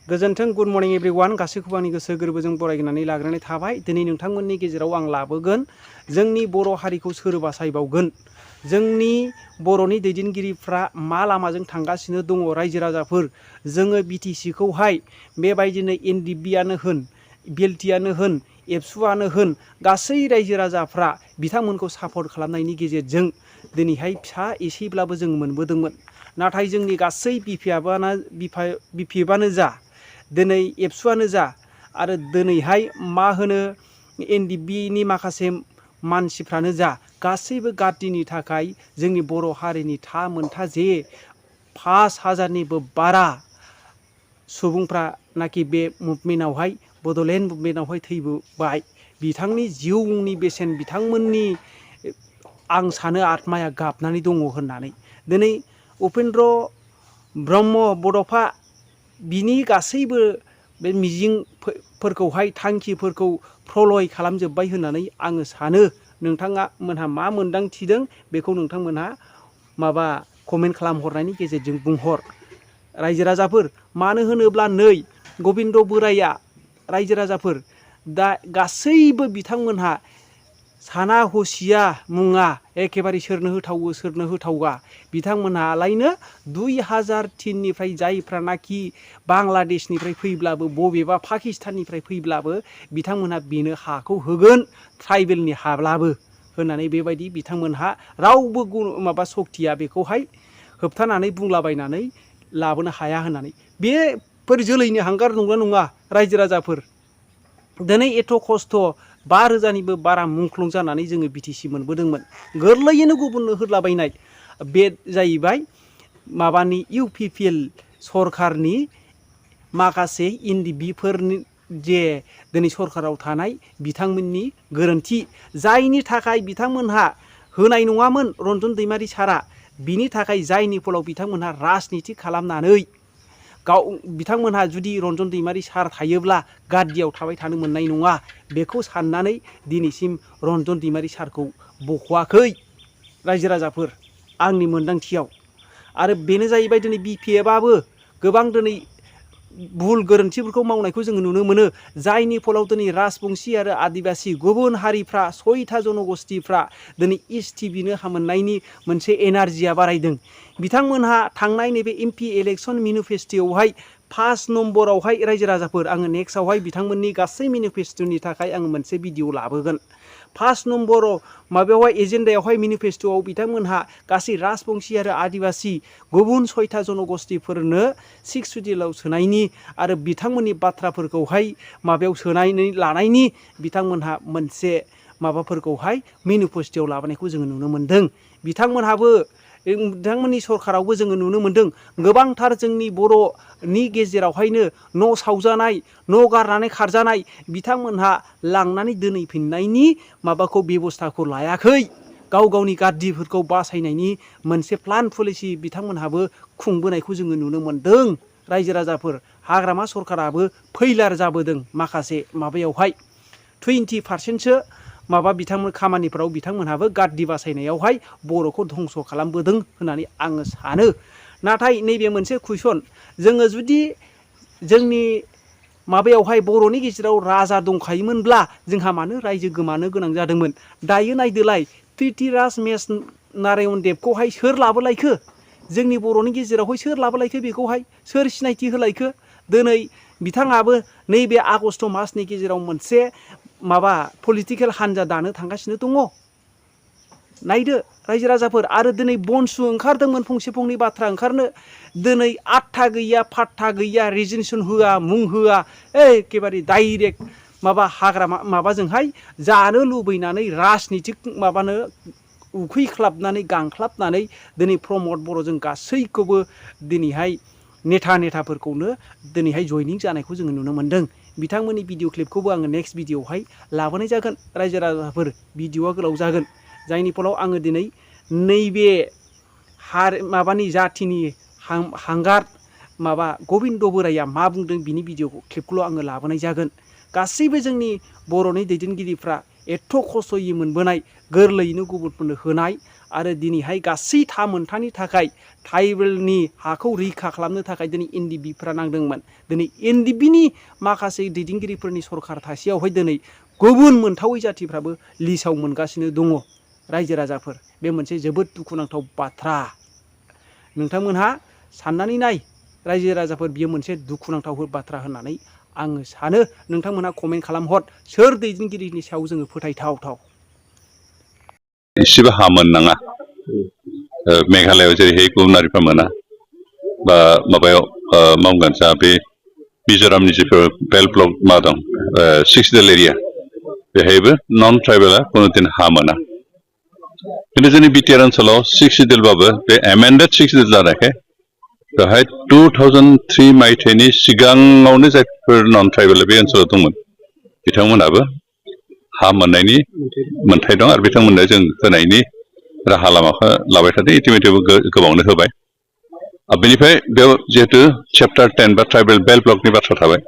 गोजोन्थों good morning everyone गासैखौबो आंनि गोसो गोरबोजों बरायनानै लाग्रोनाय थाबाय। दिनै नोंथांमोननि गेजेराव आं लाबोगोन जोंनि बर' हारिखौ सोर बासायबावगोन, जोंनि बर'नि दैदेनगिरिफ्रा मा लामाजों थांगासिनो दङ रायजो राजाफोर। जोङो बिटिसिखौहाय बेबायदिनो एनडिएफबिआनो होन, बिएलटिआनो होन, एबसुआनो होन, गासै रायजो राजाफ्रा बिथांमोनखौ सापर्ट खालामनायनि गेजेरजों दिनैहाय फिसा एसेब्लाबो जों मोनबोदोंमोन। नाथाय जोंनि गासै बिपिएफआनो जा, दिनै एबसुआनो जा, आरो दिनैहाय मा होनो एनडिएफबिनि माखासे मानसिफ्रानो जा, गासैबो गारदिनि थाखाय जोंनि बर' हारिनि मोनथा जे 5,000निबो बारा सुबुंफ्रा नाखि बे मुभमेन्टआवहाय बड'लेण्ड मुभमेन्टआवहाय थैबोबाय। बिथांनि जिउनि बेसेन बिथांमोननि आं सानो आत्माया गाबनानै दङ होननानै। दिनै उपेन्द्र ब्रह्म बड'फा बिनि गासैबो बे मिजिंफोरखौहाय थांखिफोरखौ प्रलय खालामजोब्बाय होननानै आङो सानो। नोंथाङा मोनहा मा मोन्दांथिदों बेखौ नोंथांमोनहा माबा कमेन्ट खालामहरनायनि गेजेरजों बुंहर। रायजो राजाफोर, मानो होनोब्ला नै गबिन्द बोराया रायजो राजाफोर दा गासैबो बिथांमोनहा साना हसिया मुङा एखेबारे सोरनो होथावो सोरनो होथावा। बिथांमोनहालायनो 2003निफ्राय जायफ्रानाखि बांलादेशनिफ्राय फैब्लाबो बबेबा पाकिस्ताननिफ्राय फैब्लाबो बिथांमोनहा बेनो हाखौ होगोन, ट्राइबेलनि हाब्लाबो होननानै बेबायदि बिथांमोनहा रावबो माबा सक्तिया बेखौहाय होबथानानै बुंलाबायनानै लाबोनो हाया होननानै। बेफोर जोलैनि हांगार नंगौना नङा रायजो राजाफोर? दिनै एथ' खस्थ' 5,000निबो बारा मुंख्लं जानानै जोङो बिटिसि मोनबोदोंमोन। गोरलैयैनो गुबुननो होदलाबायनाय बे जाहैबाय माबानि इउपिपिएल सरकारनि माखासे एनडिएफबिफोरनि जे दिनै सरकाराव थानाय बिथांमोननि गोरोन्थि, जायनि थाखाय बिथांमोनहा होनाय नङामोन रन्जन दैमारि सारा। बिनि थाखाय जायनि फलाव बिथांमोनहा राजनिति खालामनानै बिथांमोनहा जुदि रन्जन दैमारि सार थायोब्ला गादियाव थाबाय थानो मोननाय नङा, बेखौ साननानै दिनैसिम रन्जन दैमारि सारखौ बख'वाखै रायजो राजाफोर आंनि मोन्दांथियाव। आरो बेनो जाहैबाय दिनै बिपिएफआबो गोबां दिनै भुल गोरोन्थिफोरखौ मावनायखौ जोङो नुनो मोनो, जायनि फलाव दिनै राजबंसि आरो आदिबासि गुबुन हारिफ्रा 6था जनगोष्ठीफ्रा दिनै एसटि बिनो मोननायनि मोनसे एनार्जिया बारायदों। बिथांमोनहा थांनाय नैबे एमपि इलेक्सन मेनिफेस्ट'आवहाय 5 नम्बरावहाय रायजो राजाफोर, आङो नेक्स्टआवहाय बिथांमोननि गासै मेनिफेस्ट'नि थाखाय आङो मोनसे भिडिअ लाबोगोन। 5 नम्बराव माबायावहाय एजेन्डायावहाय मेनिफेस्ट'आव बिथांमोनहा गासै राजबंसि आरो आदिबासि गुबुन 6था जनगोष्ठीफोरनो 6 सिडिउलाव सोनायनि आरो बिथांमोननि बाथ्राफोरखौहाय माबायाव सोनानै लानायनि बिथांमोनहा मोनसे माबाफोरखौहाय मेनिफेस्ट'आव लाबोनायखौ जोङो नुनो मोन्दों। बिथांमोननि सरकारावबो जोङो नुनो मोन्दों गोबांथार जोंनि बर'नि गेजेरावहायनो न' सावजानाय, न' गारनानै खारजानाय बिथांमोनहा लांनानै दोनहैफिननायनि माबाखौ बेब'स्थाखौ लायाखै। गाव गावनि गादिफोरखौ बासायनायनि मोनसे प्लान पलिसि बिथांमोनहाबो खुंबोनायखौ जोङो नुनो मोन्दों। रायजो राजाफोर, हाग्रामा सरकाराबो फैलार जाबोदों माखासे माबायावहाय 20% माबा बिथांमोन खामानिफ्राव बिथांमोनहाबो गादि बासायनायावहाय बर'खौ धंस' खालामबोदों होननानै आङो सानो। नाथाय नैबे मोनसे कुइसन, जोङो जुदि जोंनि माबायावहाय बर'नि गेजेराव राजा दंखायोमोनब्ला जोंहा मानो रायजो गोमानो गोनां जादोंमोन? दायो नायदोलाय पृथ्वीराज नारायण देबखौहाय सोर लाबोलायखो? जोंनि बर'नि गेजेरावहाय सोर लाबोलायखो? बेखौहाय सोर सिनायथि होलायखो? दिनै बिथाङाबो नैबे आगष्ट मासनि गेजेराव मोनसे माबा पलिटिकेल हान्जा दानो थांगासिनो दङ। नायदो रायजो राजाफोर, आरो दिनै बनसु ओंखारदोंमोन फंसे फंनै बाथ्रा ओंखारनो, दिनै आत्था गैया फात्ता गैया, रिजेकसन होआ, मुं होआ, एखेबारे डाइरेक्ट माबा हाग्रामा माबाजोंहाय जानो लुबैनानै राजनितिक माबानो उखैख्लाबनानै गांख्लाबनानै दिनै प्रमद बर'जों गासैखौबो दिनैहाय नेताफोरखौनो दिनैहाय जयनिं जानायखौ जोङो नुनो मोन्दों। बिथांमोननि भिडिअ क्लिपखौबो आङो नेक्स्ट भिडिअआवहाय लाबोनाय जागोन। रायजो राजाफोर, भिडिअआ गोलाव जागोन, जायनि फलाव आङो दिनै नैबे माबानि जाथिनि हांगार माबा गबिन्द बोराया मा बुंदों बिनि भिडिअ क्लिपखौल' आङो लाबोनाय जागोन। गासैबो जोंनि बर'नि दैदेनगिरिफ्रा एथ' खस्थ'यै मोनबोनाय, गोरलैयैनो गुबुनफोरनो होनाय आरो दिनैहाय गासै मोनथानि थाखाय ट्राइबेलनि हाखौ रैखा खालामनो थाखाय दिनै एनडिएफबिफोरा नांदोंमोन। दिनै एनडिएफबिनि माखासे दैदेनगिरिफोरनि सरखार थासेयावहाय दिनै गुबुन मोनथावै जाथिफ्राबो लिस्टआव मोनगासिनो दङ रायजो राजाफोर। बे मोनसे जोबोद दुखुनांथाव बाथ्रा। नोंथांमोनहा साननानै नाय रायजो राजाफोर, बियो मोनसे दुखुनांथाव बाथ्रा होननानै आङो सानो। नोंथांमोनहा कमेन्ट खालामहर, सोर दैदेनगिरिनि सायाव जोङो फोथायथाव। एसेबो हा मोननाङा। मेघालयआव जेरैहाय गुबुन हारिफ्रा मोना, बा माबायाव मावगोन जा बे मिज'रामनि जिफोर बेल्ट ब्लक मा दं 6 डिल एरिया, बेहायबो नन ट्राइबेला कुनुदिन हा मोना। खिन्थु जोंनि बिटिआर ओनसोलाव 6 डिलबाबो बे एमेन्डेड 6 डिल जानायखाय बेहाय 2003 मायथाइनि सिगाङावनो जायफोर नन ट्राइबेल बे ओनसोलाव दंमोन बिथांमोनाबो हा मोननायनि मोन्थाय दं आरो बिथांमोननो जों होनायनि राहा लामाखौ लाबाय थादों। इटिमेटिवबो गोबावनो होबाय। बेनिफ्राय बेयाव जिहेतु चेप्टार 10 बा ट्राइबेल बेल्ट ब्लकनि बाथ्रा थाबाय,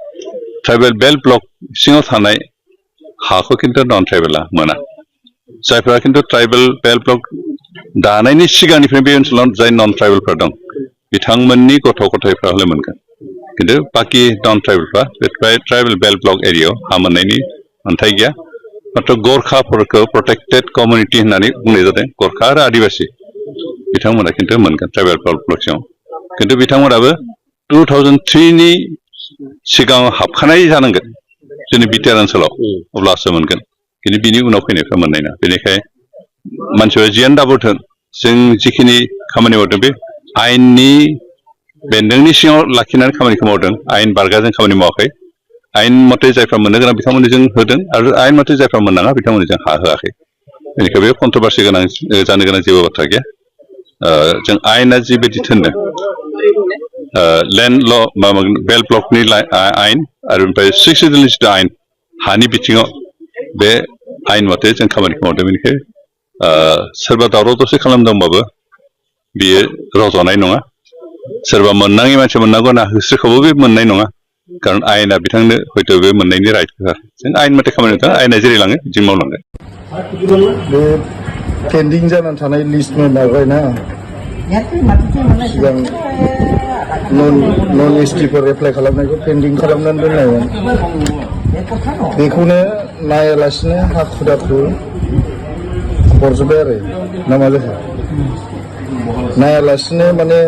ट्राइबेल बेल्ट ब्लक सिङाव थानाय हाखौ खिन्थु नन ट्राइबेला मोना। जायफोरा खिन्थु ट्राइबेल बेल्ट ब्लक दानायनि सिगांनिफ्राय बे ओनसोलाव जाय नन ट्राइबेलफोर दं बिथांमोननि गथ' गथायफ्रा हले मोनगोन। खिन्थु बाखि नन ट्राइबेलफ्रा बे ट्राइबेल बेल्ट ब्लक एरियायाव हा मोननायनि मोन्थाय गैया। मात्र गोरखाफोरखौ प्रटेक्टेड कमिउनिटि होननानै बुंनाय जादों। गोरखा आरो आदिबासि बिथांमोना खिन्थु मोनगोन ट्राइबेल बेल्ट ब्लक सिङाव। खिन्थु बिथांमोनाबो 2003नि सिगाङाव हाबखानाय जानांगोन जोंनि बिटिआर ओनसोलाव, अब्लासो मोनगोन। खिन्थु बिनि उनाव फैनायफ्रा मोननाय नङा। बेनिखाय मानसिफ्रा जियानो दाबोथों, जों जिखिनि खामानि मावदों बे आयेननि बेन्दोंनि सिङाव लाखिनानै खामानिखौ मावदों। आयेन बारगा जों खामानि मावाखै। आयेन मथे जायफ्रा मोननो गोनां बिथांमोननो जों होदों आरो आयेन मथे जायफ्रा मोननाङा बिथांमोननो जों हा होआखै। बेनिखाय बे कन्ट्रभारसि गोनां जानो गोनां जेबो बाथ्रा गैया। जों आयेना जिबायदि थिनदों, लेन्ड ल बेल्ट ब्लकनि आयेन आरो ओमफ्राय 6 डिलनि जिथु आयेन हानि बिथिङाव, बे आयेन मथे जों खामानिखौ मावदों। बेनिखाय सोरबा दावराव दावसि खालामदोंबाबो बियो रज'नाय नङा। सोरबा मोननाङि मानसि मोननांगौ होनना होस्रिखावबो बे मोननाय नङा। खारन आयेना बिथांनो हयथ' बे मोननायनि राइट होआ। जों आयेन मथे खामानि मावदों, आयेना जेरै लाङो बिदि मावलांगोन। बे पेन्डिं जानानै थानाय लिस्ट मोनाखैना, सिगां नन एसटिफोर एप्लाइ खालामनायखौ पेन्डिं खालामनानै दोननायमोन, बेखौनो नायालासिनो हाखु दाखु हरजोब्बाय आरो ना मा जाखो? नायालासिनो माने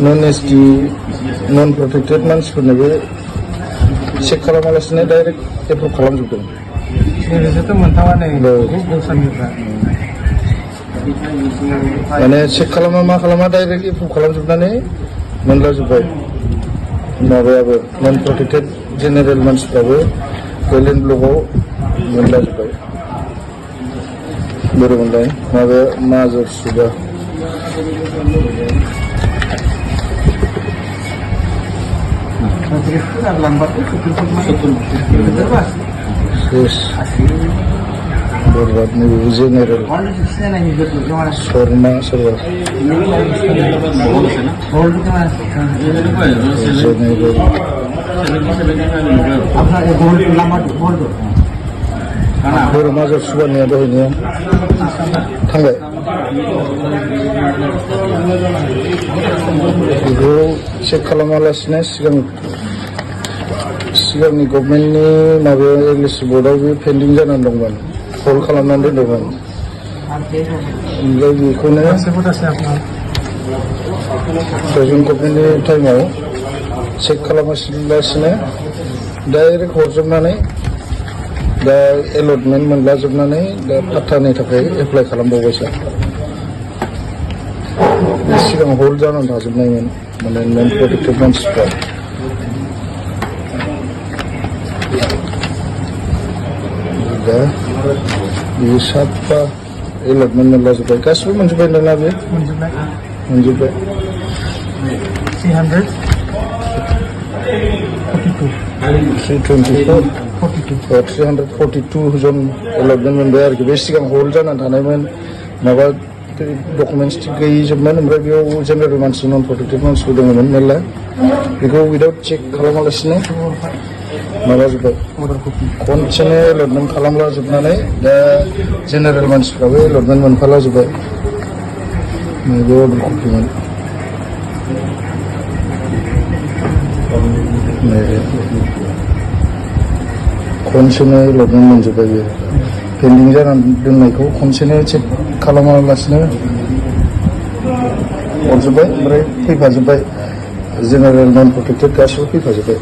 नन एसटि नन प्रटेक्टेड मानसिफोरनोबो चेक खालामालासिनो डाइरेक्ट एप्रुभ खालामजोबदों। माने चेक खालामा मा खालामा डाइरेक्ट एप्रुभ खालामजोबनानै मोनलाजोब्बाय। माबायाबो नन प्रटेक्टेड जेनेरेल मानसिफ्राबो वेलएन्ड ब्लकआव मोनलाजोब्बाय। बोरै मोनलाय माबाया माजर सुबा बरबाद नैबे जेनेरेल शर्मा सोरबा बर' माजर सुबानिया दहायनिया थांबाय। बेखौ चेक खालामालासिनो सिगांनि गभर्नमेन्टनि माबायाव एलएसि बर्डआव बे पेन्डिं जानानै दंमोन, हल्ड खालामनानै दोनदोंमोन। ओमफ्राय बेखौनो प्रेजेन्ट गभर्नमेन्टनि टाइमाव चेक खालामालासिनो डाइरेक्ट हरजोबनानै दा एलटमेन्ट मोनलाजोबनानै दा पाट्टानि थाखाय एप्लाइ खालामबावबायसो। सिगां हल्ड जानानै थाजोबनायमोन माने नन प्रटेक्टेड मानसिफ्रा। दा बियो साफा एलटमेन्ट मोनलाजोब्बाय, गासिबो मोनजोब्बाय दाना बे मोनजोब्बाय। 342 जन एलटमेन्ट मोनबाय आरोखि। बे सिगां हल्ड जानानै थानायमोन, माबा डकुमेन्टस थिग गैयिजोबमोन। ओमफ्राय बेयाव जेनेरेल मानसि नन प्रटेक्टेड मानसिबो दङमोन मेरला। बेखौ उइदाउट चेक खालामालासिनो माबाजोब्बाय खनसेनो एलटमेन्ट खालामला जोबनानै दा जेनेरेल मानसिफ्राबो एलटमेन्ट मोनफाला जोब्बाय नैबे अर्डार कपिमोन नैबे खनसेनो एलटमेन्ट मोनजोब्बाय बेयो पेन्डिं जानानै दोननायखौ खनसेनो चेक खालामालासिनो हरजोब्बाय ओमफ्राय फैफाजोब्बाय जेनेरेल नन प्रटेक्टेड गासिबो फैफाजोब्बाय